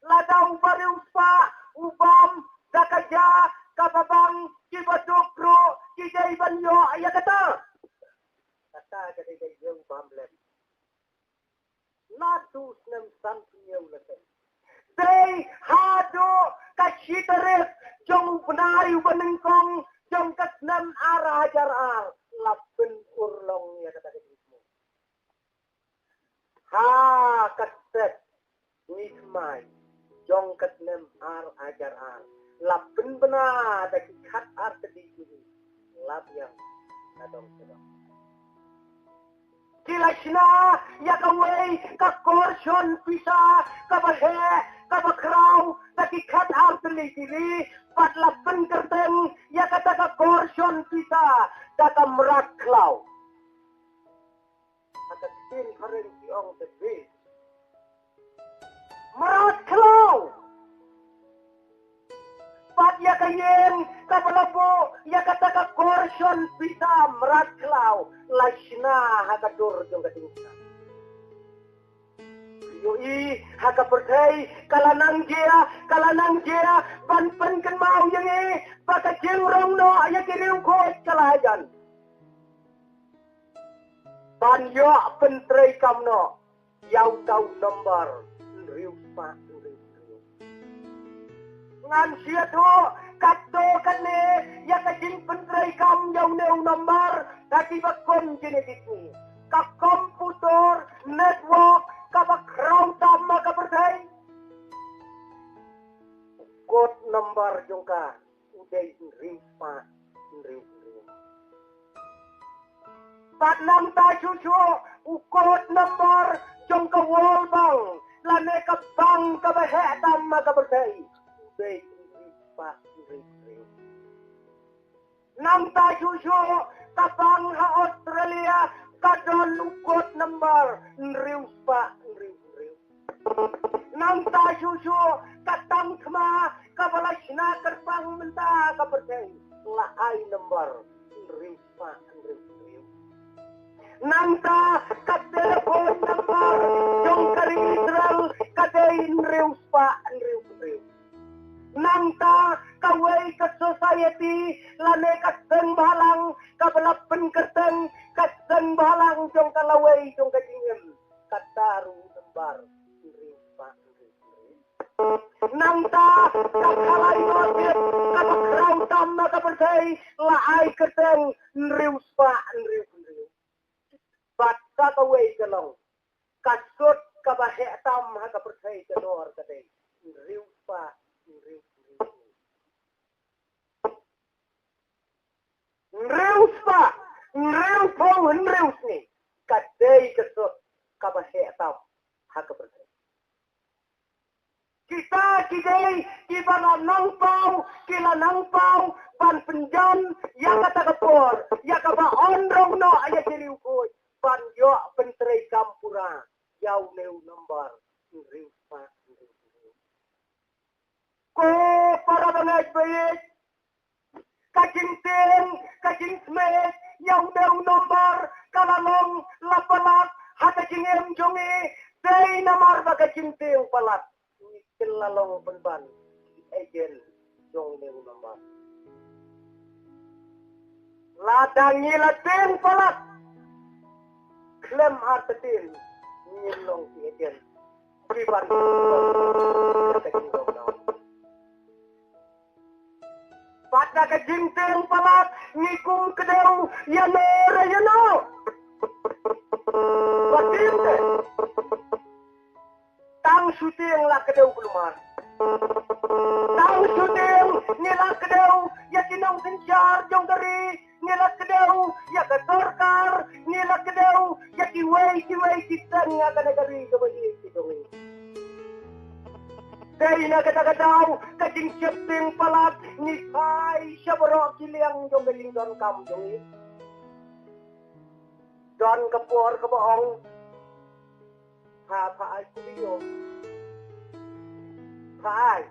Lada uba hynriew spah u bam da ka ja kaba bang, kiba duk ruh ki dei ban ïoh ïa kata. Kata ka dei ka ïew bam lem. Naduh snem sanphew hynñiew la seng. Dei haduh ka shi tarik jong u bnai uba nyngkong jong ka snem ar hajar ar la pynurlong ïa kata ka jingthmu. Ha ka step Ngi thymmai jong ka snem ar hajar ar la pynbna da ki khatar tylli ki ri la biang na dong sha dong. Ki la shna ïa kawei ka kor shon pisa kaba heh kaba khraw da ki khatar tylli ki ri, bad la pynkyrteng ïa kata ka kor shon pisa da ka mrad khlaw. Ha ka ktien phareng ki ong the bridge. Mrad khlaw. Bad ïa ka ïing kaba la buh ïa kata ka kor shon pisa mrad khlaw la shna ha ka dur jong ka diengphna. Ïohi ha ka pyrthei ka la nang jia, ka la nang jia ban pynkynmaw ïa ngi ba ka jingrong noh ïa ki riewkhuid ka la hajan. Ban ïoh pyntreikam noh ïa uta u nombar hynriew spah hynriew hynriew. Ngan sngewthuh katto katne ïa ka jingpyntreikam ïa une u nombar da kiba kum genetic ne ka computer network kaba khraw tam ha ka pyrthei. Code number jong ka u dei hynriew spah hynriew hynriew. Bad nangta shuh shuh u code number jong ka World Bank lane ka bank kaba heh tam ha ka pyrthei u dei hynriew spah hynriew hynriew. Nangta shuh shuh ka bank ha Australia ka don u code number hynriew spah hynriew hynriew. Nangta shuh shuh ka tang thma kaba la shna kyrpang mynta ka pyrthei la ai number hynriew spah hynriew hynriew. Nangta ka telephone number jong ka ri Israel ka dei hynriew spah hynriew hynriew. Nangta kawei ka society lane ka seng bhalang kaba la pynkyrteng ka seng bhalang jong ka lawei jong ka jingim. Kata ruh number hynriew spah hynriew hynriew. Nangta ka khalai masjid kaba khraw tam ha ka pyrthei la ai kyrteng hynriew spah hynriew hynriew. Bad sa kawei ka long ka sut kaba heh tam ha ka pyrthei ka dor ka dei hynriew spah hynriew hynriew. Hynriew spah hynriew phew hynriew sngi ka dei ka sut kaba heh tam ha ka pyrthei. Kita ki dei kiba la nang paw, ki la nang paw ban pynjan ïa kata ka por ïa kaba yn rong noh ïa ki riewkhuid ban ïoh pyntreikam pura ïa une u number hynriew spah hynriew hynriew. Ko para bangeit baieit, Ka jingtieng, ka jingsmit ïa u dei u nombar ka la long la palat ha ka jingim jong ngi. Dei namar ba ka jingtieng palat ngi kylla long pynban ki agent jong u dei u nombar. Lada ngi la tieng palat khlem artatien, ngi long ki agent kiban ka jingdonkam. Bad da ka jingtieng palat ngi kum kdew ïano re ïano. Ba tieng te. Tang shu tieng la kdew kulmar. Tang shu tieng ngi la kdew ïa ki nongsynshar jong ka ri, ngi la kdew ïa ka sorkar, ngi la kdew ïa kiwei kiwei ki seng ha kane ka ri kaba ïeit ka jong ngi. Dei na kata ka daw ka jingsheptieng palat ngi phai sha baroh ki liang jong ka jingdonkam jong ngi. Don ka por kaba ong, pha, pha ai kuliah. Pha ai.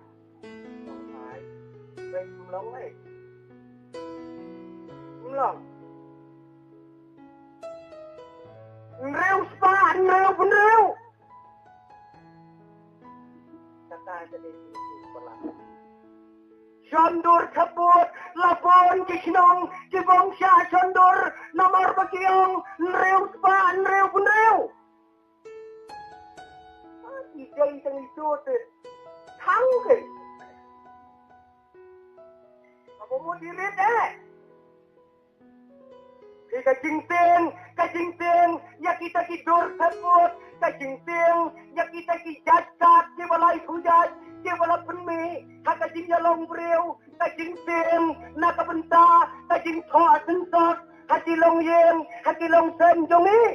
Pha ai. Pha ai kumlong ai. Kumlong. Hynriew spah hynriew phew hynriew. Kata ka dei ka palat. Shon dur thep vote, la bun ki shnong ki bym shah shon dur namar ba ki ong hynriew spah hynriew phew hynriew. Ki dei tang ito te. Thang ke. Aba mo di rit eh. Ki ka jingtieng, ka jingtieng ïa kita ki dur thep vote, ka jingtieng ïa kita ki jait kat kiba la ïakhuid, kiba la pynmih ha ka jingïalong briew, ka jingtieng na ka bynta ka jingthoh synshar ha ki longïing, ha ki longsem jong ngi.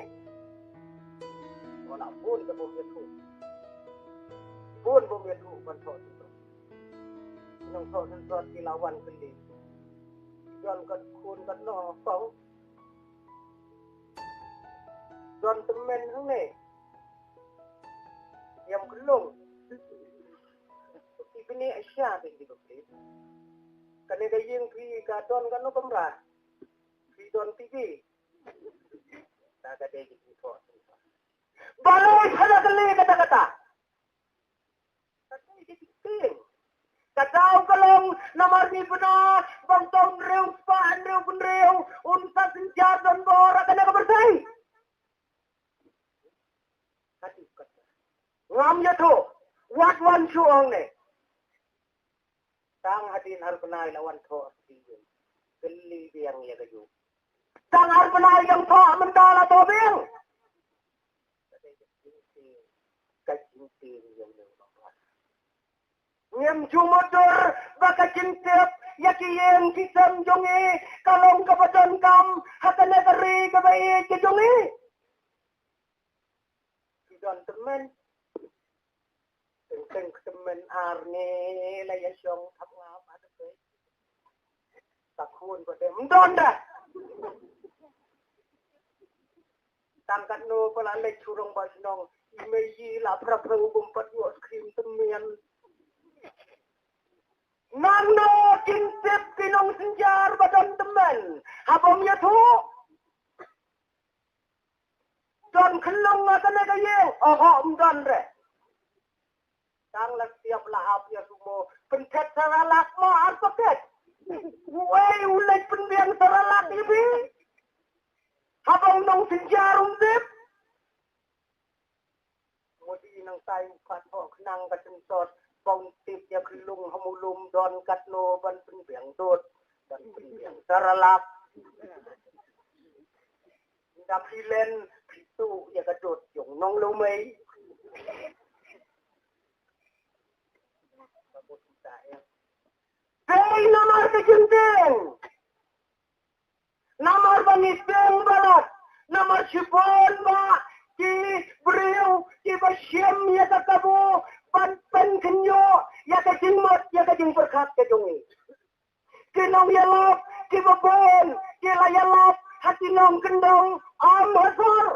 Wala bun ka bym ïathuh. Bun bym ïathuh ban thoh synshar. Nongthoh synshar ki la wan kylli. Jon kat khun kat no kong. Don tymmen hangne. Ïam khlung. Ki bini Asia ki ki bini. Kane ka ïing phi ka don kano kamra. Phi don T V. Ta ka dei ki thoh synshar. Balei phada kali kata kata. Ka daw ka long namar ngi pynah ba un tong hynriew spah hynriew phew hynriew un sa synshar donbor ha kane ka pyrthei. Ngam ïathuh wat wan shu ong ne. Tang hadien ar bnai la wan thoh hadien. Kylli biang ïa ka juk. Tang ar bnai ïa ka thoh mynta la thoh biang. Ka jingtieng ïa u nong ba. Ngim ju mutdur ba ka jingtip ïa ki ïing ki sem jong ngi ka long kaba donkam ha kane ka ri kaba ïeit ka jong ngi. Ki don tymmen. Teng teng tymmen ar ngi la ïa shong thap nga ba te. Ta khun ba te mdon da. Tang katno ba la leit shu rong ba shnong. I mei i la phra phra u bym pat ïoh skrim tymmen. Nangno kin tip ki nongsynshar ba don tymmen. Haba ym ïathuh. Don khlong nga kane ka ïing. Oho, ym don re. Tang la siap la ap ïa sumo. Pynthet sa ra lak mo ar paket. Uei u leit pynbiang sa ra lak ïa phi. Haba u nongsynshar um tip. Modi nang tai u pat ho khnang ka sensor. Ba un tip ïa khlung ha mulum don katno ban pynbiang dot. Ban pynbiang sa ra lak. Nda phi len phi tu ïa ka dot jong nong lo mei. Dei namar ka jingtieng. Namar ba ngi tieng palat. Namar shibun ba ki briew kiba shim ïa ka kabu ban pynkhynñiuh ïa ka jingmut ïa ka jingpyrkhat ka jong ngi. Ki nongïalap kiba bun ki la ïalap ha ki nongkyndong ym ha sor.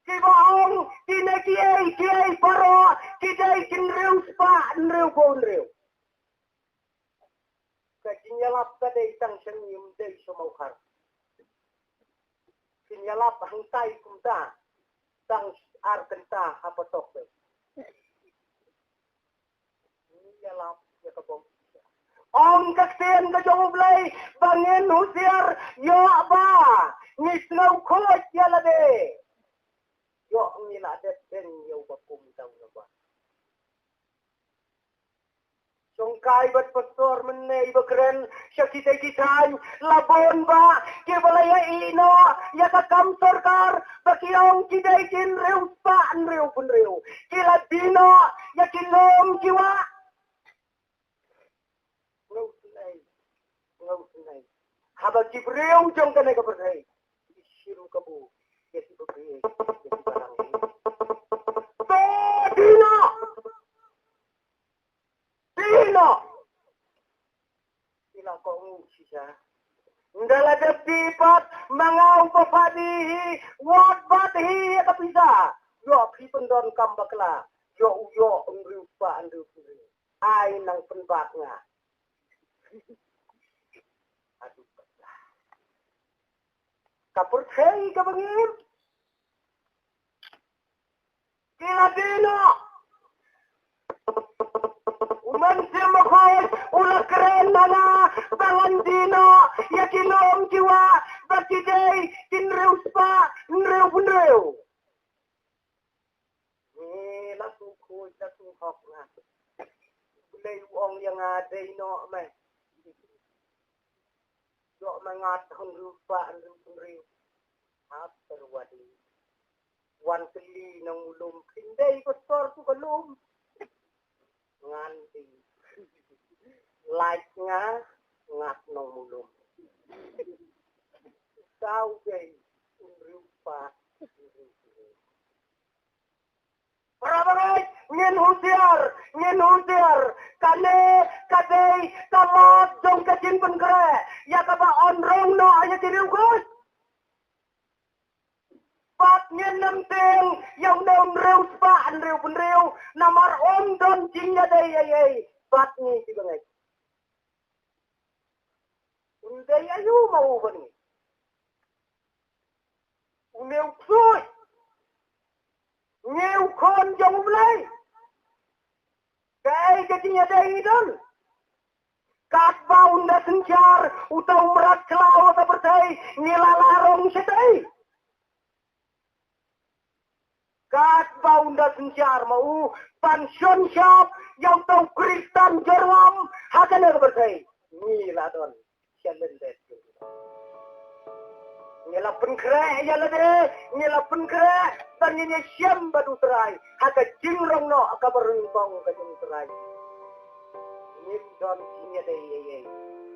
Kiba ong kine kiei kiei baroh ki dei ki hynriew spah hynriew phew hynriew. Ka jingïalap ka dei tang sha ngi, ym dei sha Mawkhar. Kin ïalap hangtai kumta, tang ar kynta ha patok dei. Ngi ïalap ïa ka bym husiar. Ong ka ktien ka jong U Blei ba ngin husiar, ïoh ba ngi sngew khuid ïa lade. Ïoh ngi la dep beiñ ïa uba kum tang uba. Shongkai bad pastor mynne iba kren sha kitei ki thaiñ, la bun ba kiba la ïa ïeh noh ïa ka kam sorkar ba ki ong ki dei ki hynriew spah hynriew phew hynriew. Ki la die noh ïa ki lum ki wah. Ngau snei, ngau snei. Haba ki briew jong kane ka pyrthei ki shim kabu ïa ki briew, ïa ki balang. To die noh. Pino. Pino ko ngu shisha. Nda la dep pat ma nga u ba padi hi, wat bat hi ïa ka pisa. Ïoh phi pyndonkam bakla. Ïoh u ïoh hynriew spah hynriew phew hynriew. Ai nang pynbat nga. Aduh bakla. Ka pyrthei kaba ngi im. Ki la die noh. U Mynsiem Bakhuid u la kren ha nga ba ngan die noh ïa ki lum ki wah ba ki dei ki hynriew spah hynriew phew hynriew. Ngi la tu khuid la tu hok nga. U Blei u ong ïa nga dei noh me. Ïoh me ngat hynriew spah hynriew phew hynriew. Hap terwadi. Wan kylli nong u lum, phin dei ko sor tu ka lum. Ngan dei. Lait nga ngat nong u lum. Tau dei hynriew spah hynriew phew hynriew. Para bangeit, ngin husiar, ngin husiar. Kane ka dei ka lad jong ka jingpynkhreh ïa kaba yn rong noh ïa ki riewkhuid. Bad ngin nym tieng ïa une u hynriew spah hynriew phew hynriew, namar ym don jingïadei ei ei bad ngi ki bangeit. Un dei aïu ma u bad ngi? Une u ksuid. Ngi u khun jong U Blei. Kaei ka jingïadei ngi don? Katba un da synshar uta u mrad khlaw ha ka pyrthei, ngi la lah rong shatei? Katba un da synshar ma u ban shon shap ïa uta u Khristan jyrngam ha kane ka pyrthei, ngi la don shalyndet. Ngi la pynkhreh ïa lade, ngi la pynkhreh ba ngin ïashem bad U Trai ha ka jingrong noh kaba nyngkong ka jong U Trai. Ngim don jingïadei ei ei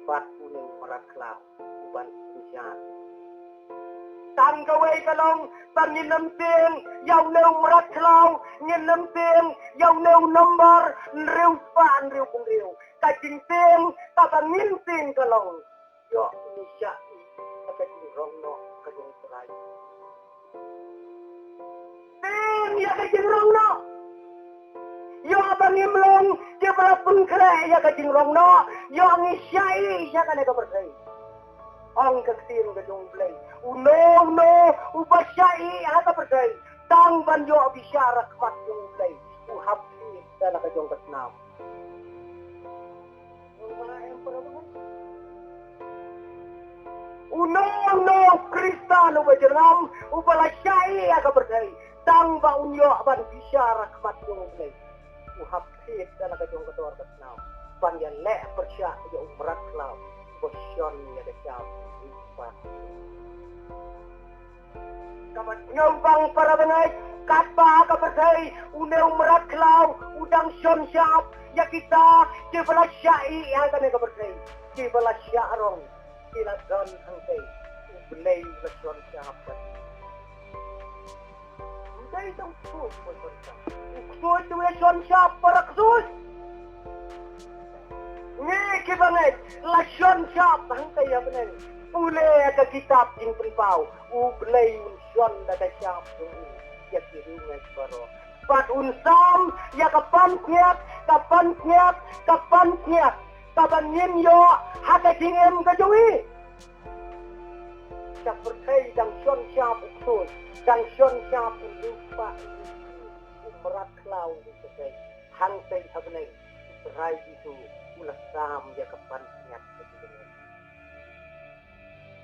bad une u mrad khlaw u ban synshar. Tang kawei ka long ba ngin nym tieng ïa une u mrad khlaw, ngin nym tieng ïa une u nombar hynriew spah hynriew phew hynriew. Ka jingtieng kaba ngin tieng ka long, ïoh ngi shah ïa ka jingrong noh ka jong U Trai. Tieng ïa ka jingrong noh. Ïoh ba ngim long kiba la pynkhreh ïa ka jingrong noh, ïoh ngi shah ïa kane ka pyrthei. Ong ka ktien ka jong U Blei, uno uno uba shah ïa ka pyrthei, tang ban ïoh bishar ha khmat jong U Blei, u hap thied da la ka jong ka snam. Uno uno u Khristan uba jyrngam, uba la shah ïa ka pyrthei, tang ba un ïoh ban bishar ha khmat jong U Blei, u hap thied da la ka jong ka dor ka snam ban ïaleh pyrshah ïa u mrad khlaw uba shon ïa ka shap. Kaba sngewbang para bangeit, katba ha ka pyrthei une u mrad khlaw u dang shon shap ïa kita kiba la shah ïa kane ka pyrthei, kiba la shah rong, ki la don hangtei. U Blei u la shon shap. U dei tang u ksuid, u ksuid u ïa shon shap para ksuid. Ngi ki bangeit la shon shap hangtei ha bneng. Pule ïa ka kitab Jingpynpaw, U Blei un shon da ka shap jong u ïa ki riewngeit baroh. Bad un sam ïa ka pansngiat, ka pansngiat, ka pansngiat. Kaba ngin ïoh ha ka jingim ka jong ngi. Ka pyrthei dang shon shap u ksuid, dang shon shap u lypa, u mrad khlaw u pyrthei. Hangtei ha bneng, u Trai Jisu u la sam ïa ka pansngiat ka jong ngi.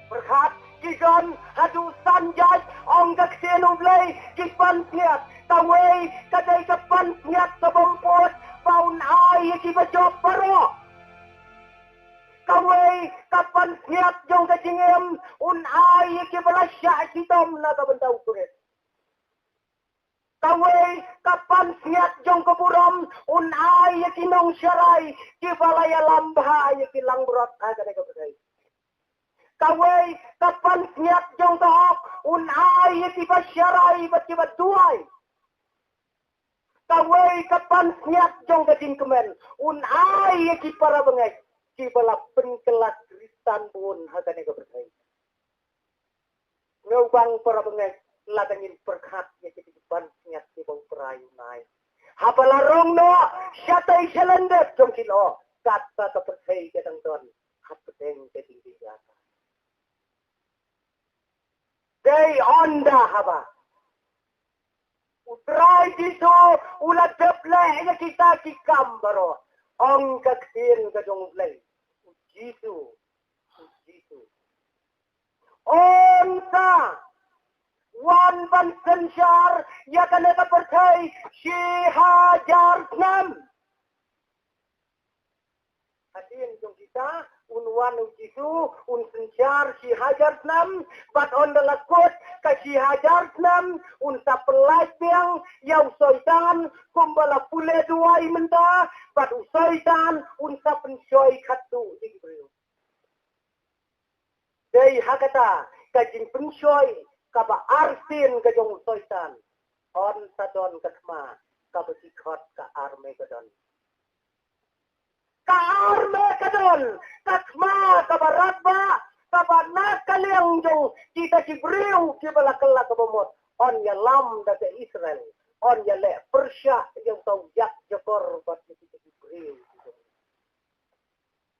Pyrkhat ki don haduh san jait, ong ka ktien U Blei, ki pansngiat. Kawei ka dei ka pansngiat ka bym pud, ba un ai ïa kiba jop baroh. Kawei ka pansngiat jong ka jingim, un ai ïa kiba la shah shitom na ka bynta U Khrist. Kawei ka pansngiat jong ka burom, un ai ïa ki nongsharai kiba la ïalam bha ïa ki langbrot ha kane ka pyrthei. Kawei ka pansngiat jong ka hok, un ai ïa kiba sharai bad kiba duwai. Kawei ka pansngiat jong ka jingkmen, un ai ïa ki para bangeit kiba la pynkylla Khristan bun ha kane ka pyrthei. Nga u bang para bangeit, lada ngin pyrkhat ïa kita ki pansngiat kiba U Trai un ai. Haba la rong noh shatei shalyndet jong ki lyoh, katba ka pyrthei ka dang don hapdeng ka jingbieit. Dei ynda haba U Trai Jisu u la dep leh ïa kita ki kam baroh, ong ka ktien ka jong U Blei. U Jisu, U Jisu un sa wan ban synshar ïa kane ka pyrthei shi hajar snem. Hadien jong kita, un wan U Jisu, un synshar shi hajar snem, bad ynda la kut ka shi hajar snem, un sa pynlait biang ïa u Soitan, kumba la pule duwai mynta, bad u Soitan un sa pynshoi khatduh ïa ki briew. Dei ha kata ka jingpynshoi kaba arsien ka jong u Soitan, yn sa don ka thma kaba ki khot ka Armageddon. Ka Armageddon, ka thma kaba radbah, kaba na ka liang jong kita ki briew kiba la kylla kaba mut, yn ïalam da ka Israel, yn ïaleh pyrshah ïa uta u ïakjakor bad ïa kita ki briew.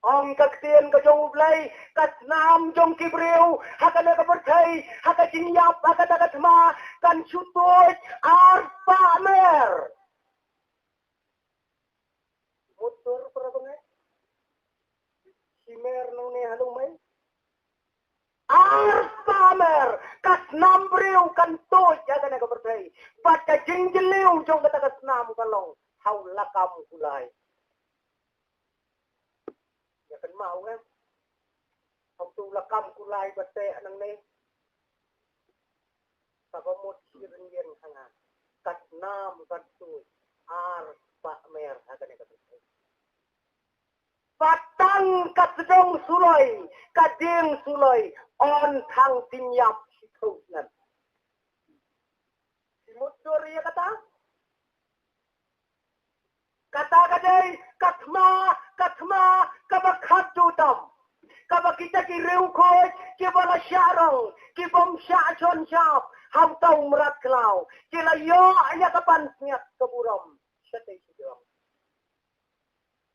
Ong ka ktien ka jong U Blei, ka snam jong ki briew ha kane ka pyrthei, ha ka jingïap, ha kata ka thma, kan shu tuid arspah mer. Mut dur para bangeit. Shi mer nangne ha lum ei? Arspah mer ka snam briew kan tuid ha kane ka pyrthei. Bad ka jingjylliew jong kata ka snam ka long ha u lakam kulai. Ïa kynmaw, eh. Hangto u lakam kulai ba teh nangne, kaba mut shi rynïeng ha nga, ka snam kan tuid arspah mer ha kane ka pyrthei. Bad tang ka sdang suloi, ka dieng suloi, yn thang thim ïap shiphew snem. Phi mut dur ïa kata? Kata ka dei ka thma, ka thma kaba khatduh tam, kaba kita ki riewkhuid kiba la shah rong, ki bym shah shon shap ha uta u mrad khlaw, ki la ïoh ïa ka pansngiat ka burom shatei shatei.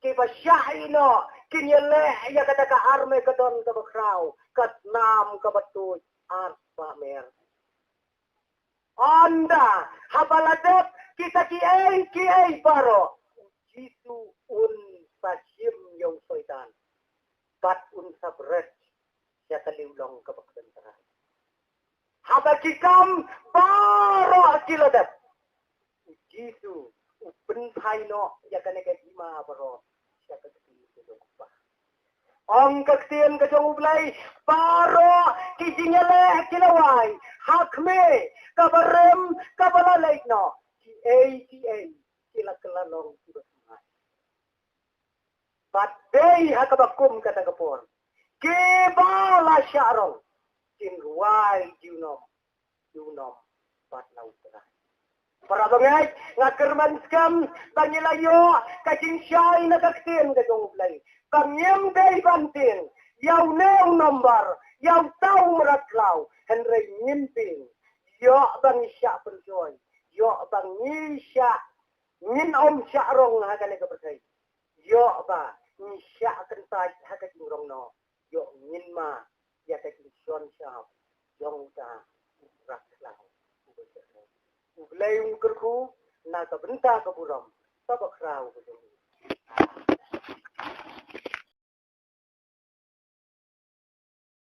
Kiba shah ïeh noh kin ïaleh ïa kata ka Armageddon kaba khraw, ka snam kaba tuid arspah mer. Ynda haba la dep kita kiei kiei baroh, U Jisu un sa shim ïa u Soitan bad un sa bret sha ka liwlong kaba kynthei. Haba ki kam baroh ki la dep, U Jisu u pynphai noh ïa kane ka hima baroh sha ka kti ka jong U Kpa. Ong ka ktien ka jong U Blei, baroh ki jingïaleh ki la wai ha khmih kaba rim kaba la leit noh, kiei kiei ki la kylla long kiba thymmai. Bad dei ha kaba kum kata ka por, kiba la shah rong kin rwai junom junom bad la U Trai. Para bangeit, nga kyrmen skhem ba ngi la ïoh ka jingshai na ka ktien ka jong U Blei ba ngim dei ban tieng ïa une u nombar, ïa uta u mrad khlaw, hynrei ngin tieng ïoh ba ngi shah pynshoi, ïoh ba ngi shah, ngin ym shah rong ha kane ka pyrthei, ïoh ba Ngi shah kyntait ha ka jingrong noh, ïoh ngin ma ïa ka jingshon shaw jong uta u Mrad Khlaw uba jyrngam. U Blei un kyrkhu na ka bynta ka burom kaba khraw ka jong u.